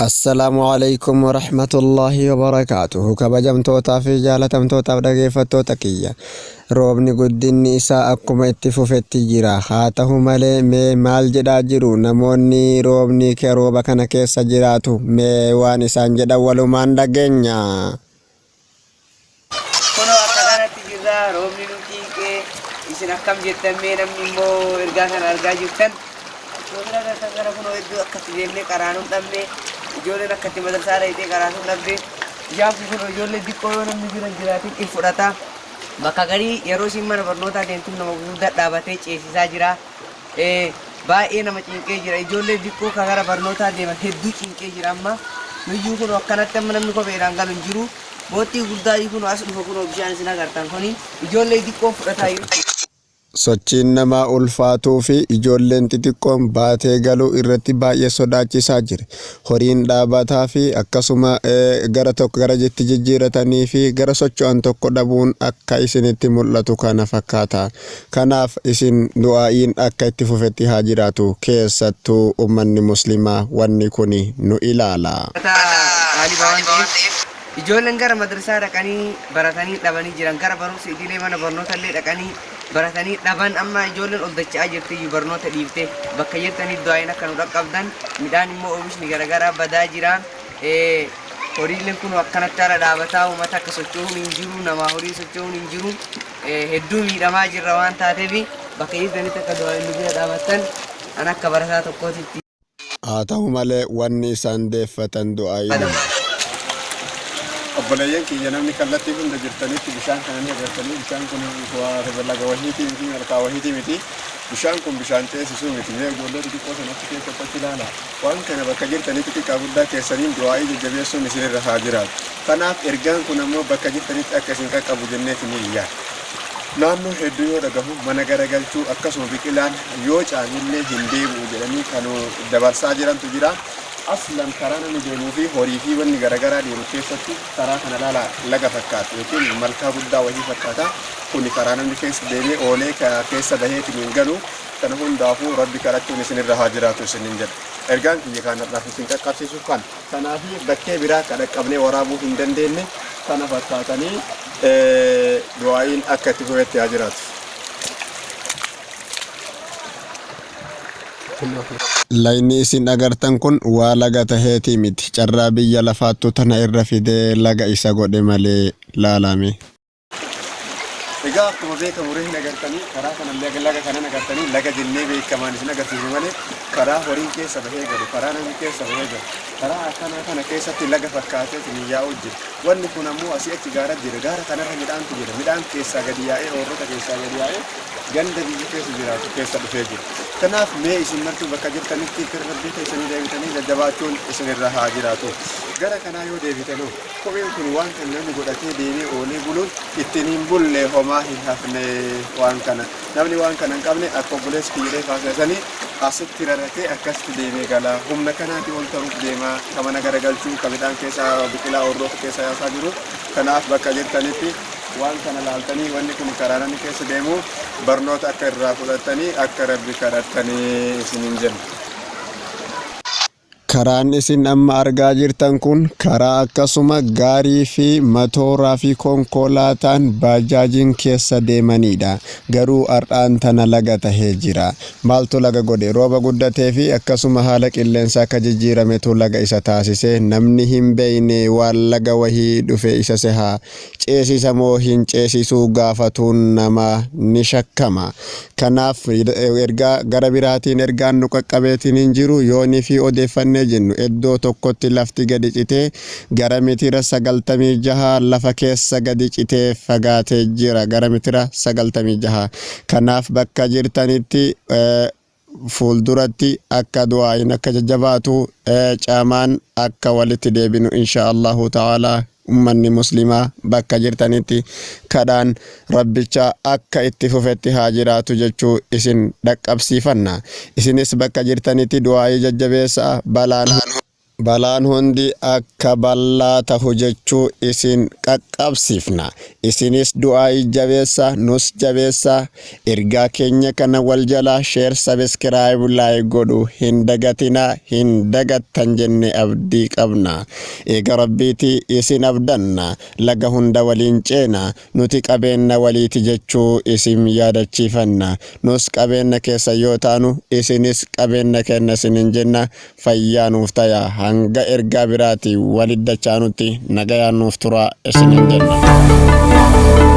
Assalaamu Aleeykum Warahmatullaahi Wabarakaatuhu Kabajamtootaa fi jaalatamtootaaf dhageeffattoota kiyya. Roobni guddinni isaa akkuma itti fufetti jira. Haa tahu malee mee maal jedhaa jiru namoonni roobni rooba kana keessa jiraatu mee waan isaan jedhan walumaan dhageenya. Kunoo akka kanatti jirra roobni nu cinqee isin akkam jettan mee namni immoo ergaa kana argaa jirtan akkuma bira gartan kana kunoo iddoo akkatti deemnee qaraanuu dhabne ijoolleen akkatti madrasaa dhayxee qaraanuu dhabde bishaan kun kunoo ijoollee diqqoo yoo namni bira hin jiraatin in fudhata bakka garii yeroo isin mana barnootaa deemtu nama gurguddaa dhaabatee ceesisaa jira Baay'ee nama cinqee jira. Ijoollee diqqoo ka gara barnootaa deeman hedduu cinqee jira amma. Nuyyuu kunoo akkanatti amma namni kopheedhaan galu hin jiru. Boottii gurguddaa kunoo as dhufa kunoo bishaan isin agartan kuni ijoollee diqqoo fudhataa jiru. Sochiin namaa ulfaatuu fi ijoolleen xixiqqoon baatee galuu irratti baay'ee sodaachisaa jira. Horiin dhaabataa fi akkasuma gara tokko gara itti jijjiiratanii fi gara socho'an tokko dhabuun akka isinitti mul'atu kana fakkaata. Kanaaf isin du'aa'iin akka itti fufetti haa jiraatu. Keessattuu ummanni muslimaa wanni kuni nu ilaala. Barataa qaalii waan ta'eef ijoolleen gara madrasaa dhaqanii baratanii dhabanii jiran gara barumsa idilee mana barnoota illee dhaqanii baratanii dhaban amma ijoolleen ol dacha'aa jirti iyyuu barnoota dhiifte bakka jirtanii du'aa'iin akka nu dhaqqabdan midhaan immoo oomishni garaagaraa badaa jira. Horiileen kun akkanatti ala dhaabataa uummata akka socho'uun hin jiru namaa horiin socho'uun hin jiru. Hedduu miidhamaa jirra waan taateef bakka jirtanitti akka du'aa'iin nu bira dhaabattan an akka barataa tokkootitti. Haa ta'u malee wanni isaan deeffatan du'aa'iidhuma. Obboleeyyan kiyya namni kallattii hunda jirtanitti bishaan kana ni agartanii bishaan kun laga wahiitii miti malkaa wahiitii miti bishaan kun bishaan ceesisuu miti mee ijoollee xixiqqoo sana achi keessatti achi ilaala waan kana bakka jirtanitti xiqqaa guddaa keessaniin du'aa'ii jajjabeessuun isinirra haa jiraatu Kanaaf ergaan kun ammoo bakka jirtanitti akka isin qaqqabu jenneeti ni yaadna. Naannoo hedduu yoo dhagahu mana garagalchuu akkasuma biqilaan yoo caamillee hin deebi'u jedhanii kan dabarsaa jirantu jira. Aslan karaa namni deemuu fi horii fi wanni garagaraa deemu keessatti karaa kana laala laga fakkaata yookiin malkaa guddaa wahii fakkaata. Kuni karaa namni keessa deemee oolee keessa baheetiin hin galu. Kana hundaafuu Rabbi kadhachuun isinirra haa jiraatu isinin jedha. Ergaan kiyya kan har'aaf isin qaqqabsiisu kana. Kanaafi bakkee biraa ka dhaqqabnee waraabuu hin dandeenne kana fakkaatanii du'aa'iin akka itti fufetti haa jiraatu. Layni isin agartan kun waa laga taheetii miti. Carraa biyya lafaattu tana irra fidee laga isa godhe malee laalaa mee. Egaa akkuma beekamu reehin agartanii karaa kana laga laga kanan agartanii laga jennee beekamaan isin agarsiisne malee karaa horiin keessa bahee galu karaa namni keessa bahee galu karaa akkanaa kana keessatti laga fakkaatee isin yaa'u jira. Wanni kun ammoo asii achi gaara jira gaara kanarra midhaantu jira midhaan keessaa gadi yaa'ee oorrota keessaa gadi yaa'ee ganda biyya keessa jiraatu keessa dhufee jira. Kanaaf mee isin martuu bakka jirtanitti fira rabbii keessanii deebitanii jajjabaachuun isinirra haa jiraatu. Gara kanaa yoo deebitanoo Kopheen kun waan kan namni godhatee deemee oolee buluun ittiin hin bulle homaa hin hafne waan kana. Namni waan kana hin qabne akka obboleessi kiyya reefa haasa'e sanii asitti raratee akkasitti deemee gala. Humna kanaatii ol taruuf deema. Ka mana garagalchuu, ka midhaan keessa biqilaa hordofu keessa yaasaa jiru. Kanaaf bakka jirtanitti waan kana laaltanii wanni kun karaa namni keessa deemu barnoota akka irraa fudhattanii akka Rabbi kadhattanii isiniin jenna. Karaan isin amma argaa jirtan kun karaa akkasuma gaarii fi matooraa fi konkoolaataan baajaajiin keessa deemaniidha. Garuu har'aan tana laga tahee jira. Maaltu laga godhe? Rooba guddatee fi akkasuma haala qilleensaa ka jijjiirametu laga isa taasise. Namni hin beeyne waan laga wahii dhufe isa seha. Ceesisa moo hin ceesisuu gaafatuun namaa ni shakkama. Kanaaf ergaa gara biraatiin ergaan nu qaqqabeetiin hin jiru yoonii fi odeeffannee jennu iddoo tokkotti lafti gadi citee gara mitira 96 lafa keessa gadi citee fagaatee jira gara mitira 96. Kanaaf bakka jirtanitti fuulduratti akka du'aa'iin akka jajjabaatu caamaan akka walitti deebinu insha Allahu ta'ala ummanni muslimaa bakka jirtanitti kadhaan rabbicha akka itti fufetti haa jiraatu jechuu isin dhaqqabsiifanna. Isinis bakka jirtanitti du'aa'ii jajjabeessaa balaan. Balaan hundi akka ballaa tahu jechuu isin qaqqabsiifna. Isinis du'aa'ii jabeessa nus jabeessa. Ergaa keenya kana wal jalaa share subscribe like godhu hin dagatinaa hin dagattan jenne abdii qabna. Eega Rabbiiti isin abdanna. Laga hunda waliin ceena. Nuti qabeenna waliiti jechuu isin yaadachiifanna. Nus qabeenna keessan yoo taanu isinis qabeenna keenna isinin jenna. Fayyaa nuuf tayaa hanga ergaa biraatiin walitti dachaanutti nagayaan nuuf turaa isiniin jenna.